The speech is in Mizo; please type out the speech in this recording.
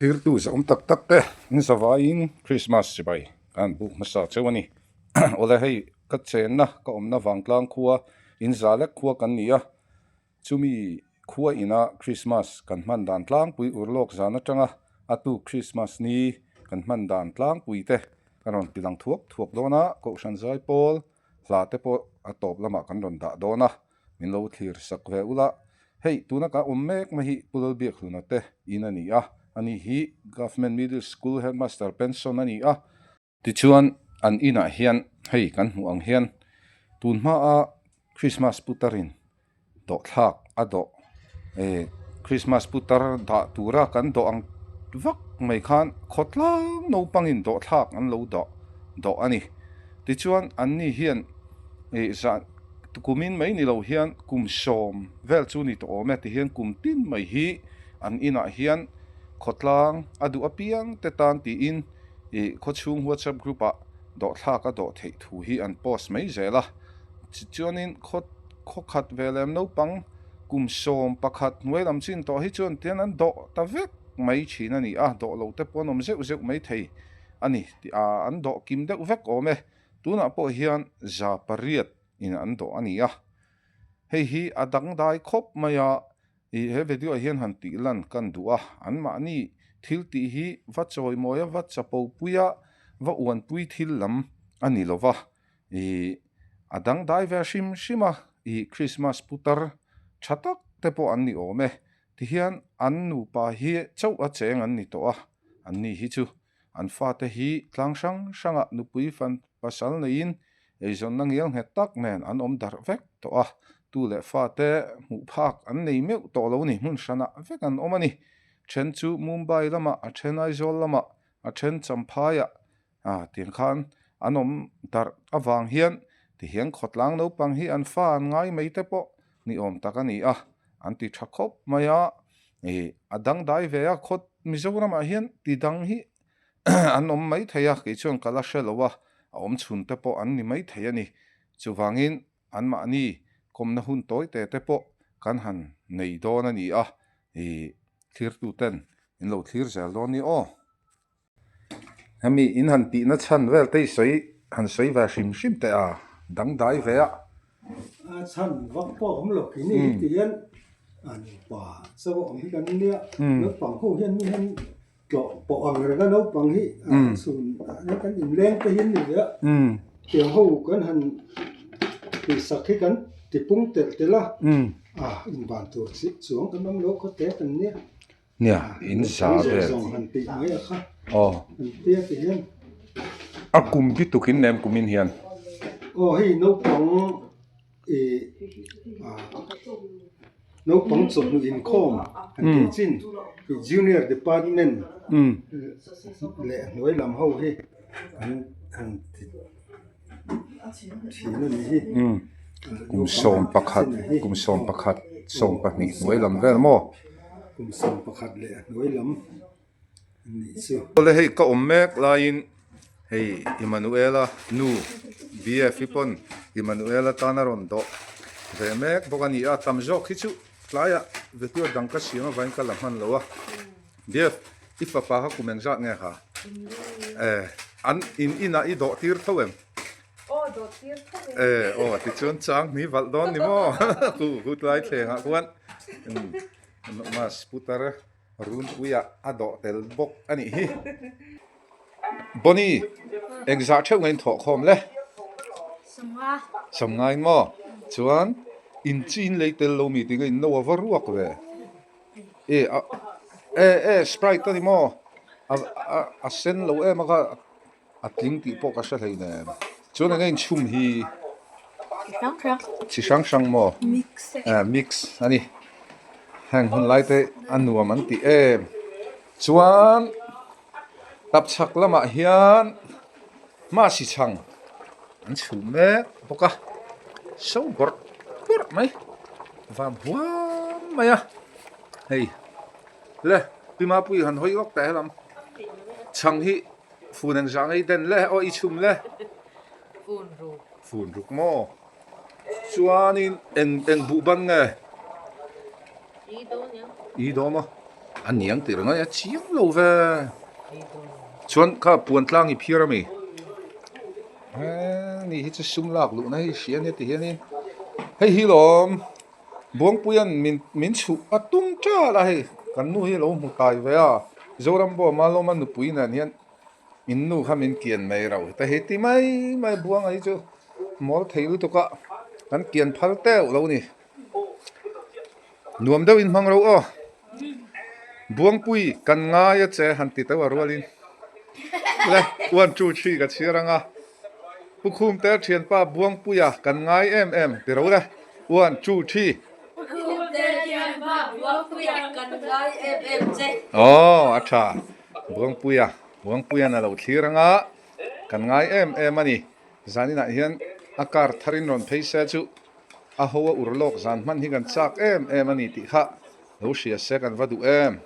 Thirtu zahawm tak tak te in zavaiin Christmas chibai kan han buk hmasa cheu a ni. Awle hei ka chenna ka awmna vangtlang khua in za lek khua kan ni a, chumi khua ina Christmas kan hman dan tlangpui urlawk zan atanga a tuk Christmas ni kan hman dan tlangpui te kan rawn tilang thuak thuak dawn a, Kohhran Zaipawl hla te pawh a tawp lamah kan rawn dah dawn a. Min lo thlir sak ve ula. Hei, tuna ka awm mek mai hi Pu Lalbiakhluna te in a ni a, ani hi Government Middle School Headmaster pension a ni a. Tichuan, an inah hian hei kan hmuh ang hian tun hmaa Christmas putarin dawhthlak a dawh eh Christmas putar dah tura kan dawh ang vak mai khan khawtlang naupangin dawhthlak an lo dawh dawh a ni. Tichuan, anni hian eh zan. Kumin mai ni lo hian kum sawm vel chu ni tawh awm e ti hian kum tin mai hi an inah hian khawtlang a duh apiang te tan tiin ih khawchhung whatsapp group ah dawhthlak a dawh theih thu hi an post mai zel a. Tichuanin khaw khawkhat ve lem naupang kum 11 hnuai lam chin tawh hi chuan tian an dawh ta vek mai thin a ni a, dawh lo te pawh an awm zeuh zeuh mai thei a ni tih ah an dawh kim deuh vek awm e. Tunah pawh hian 800 in an dawh a ni a, hei hi a dangdai khawp mai a, ih he video ah hian han tih lan kan duh a, anmahni thil tih hi va chawimawi a, va chapo pui a, va uanpui thil lam a ni lo va, ih a dangdai ve hrim hrim a, ih Christmas putar tha tak te pawh an ni awm e, tihian an nupa hi chauh a cheng an ni tawh a, anni hi chu An fate hi tlang hrang hrangah nupui fan pasal neiin eizawnna ngial nghet tak nen an awm darh vek tawh a, tu leh fate hmuh phak an nei meuh tawh lo ni, hmun hranah vek an awm a ni. Then chu Mumbai lamah, a then Aizawl lamah, a then Champhaiah ah tiang khan an awm darh avang hian tihian khawtlang naupang hi an fa an ngai mai te pawh ni awm tak a ni a, an ti tha khawp mai a, ih a dangdai ve a khawt Mizoramah hian ti dang hi an awm mai thei a, kei chuan ka la hre lo a, a awm chhun te pawh an ni mai thei a ni. Chuvangin anmahni kawmna hun tawi te te pawh kan han nei dawn a ni a, ih thlirtu ten in lo thlir zel dawn ni aw. Hemi in han tihna chhan vel te i sawi han sawi ve hrim hrim teh a, dangdai ve a. A chhan vak pawh a awm lo khi ni hi ti hian a nupa chauh a awm hi kan nia, naupang ho hian mi hian tlawh pawh ang reng a naupang hi a chhun ah hian kan inleng te hi an ni ve a, tiang ho kan han tihsak hi kan tipung telh telh a, a inban tur chuang kan awm lo khaw te kan nia. Nia, in za vel. Aw. A kum bi tukin nem kumin hian. Aw hei naupang i naupang chawhnu inkhawm an tih chin i junior department leh hnuai lam ho hi an han ti thin a ni hi. Kum 11 kum 11 12 hnuai lam vel maw? Kum 11 leh a hnuai lam a nih chu. Awle hei ka awm mek laiin hei Immanuela nu BF hi pawn Immanuela tan a rawn dawh ve mek bawk a ni a, tam zawk hi chu tlaiah video dang ka siam avangin ka la hman lo a. BF i fapa kha kum engzat nge kha? Eh an in inah i dawh tir tho em? Aw dawh tir tho em? Eh aw tichuan chang hni valh dawn ni maw? Khu khu tlai thlengah khuan Mas putar runpuiah a dawh tel bawk a nih hi. Bonnie engzah theuh ngain thawh khawm le? Sawmnga. Sawmnga in maw? Chuan in chin lei tel lo mi tinga in no a va ruak ve. E a e e sprite a ni maw? A a a sen lo em a kha. A tling tih pawh ka hre hlei nen. Chuan eng nge inchhum hi? Chi hrang hrang. Chi hrang hrang maw? Mix. Eh mix a ni. Heng hun lai te a nuam an ti em. Chuan tapchhak lamah hian hmasi chhang an chhum mek bawk a. So bawrh bawrh mai. Vam huam mai a. Hei le Pi Mapuii han hawi vak ta helam. Chhang hi Fun ang zah ngei den le aw i chhum le. Fun ruk. Fun ruk maw. Chuanin eng eng buh ban nge? I dawn ya. I dawn maw. A niang tih ringawt a chiang lo ve. Chuan kha puan tlang i phiar ami? He ni hi chu sum lak luhna hi hria ania ti hianin hei hi lawm Buangpuia'n min min chhuh a tum ṭal a hei kan nu hi a lo hmu tai ve a Zoram bawma lawma nupui nen hian in nu kha min kian mai rauh ta hi ti mai mai Buanga hi chu mawl thei lutuk a kan kian phal teuh lo ni. Nuam deuhin hmang ro aw. Buangpui kan ngai a che han ti teuh a rualin. Le, one two three ka chhiar ang a. Pu Khumte thianpa Buangpuia kan ngai em em ti ro le. One two three. Pu Khumte thianpa Buangpuia kan ngai em em che. Aw, a tha. Buangpuia, Buangpuia'n a lo thlir ang a, kan ngai em em a ni. Zaninah hian a car tharin rawn phei se chu A ho a ur lawk zan hman hi kan chak em em a ni tih kha lo hria se kan va duh em.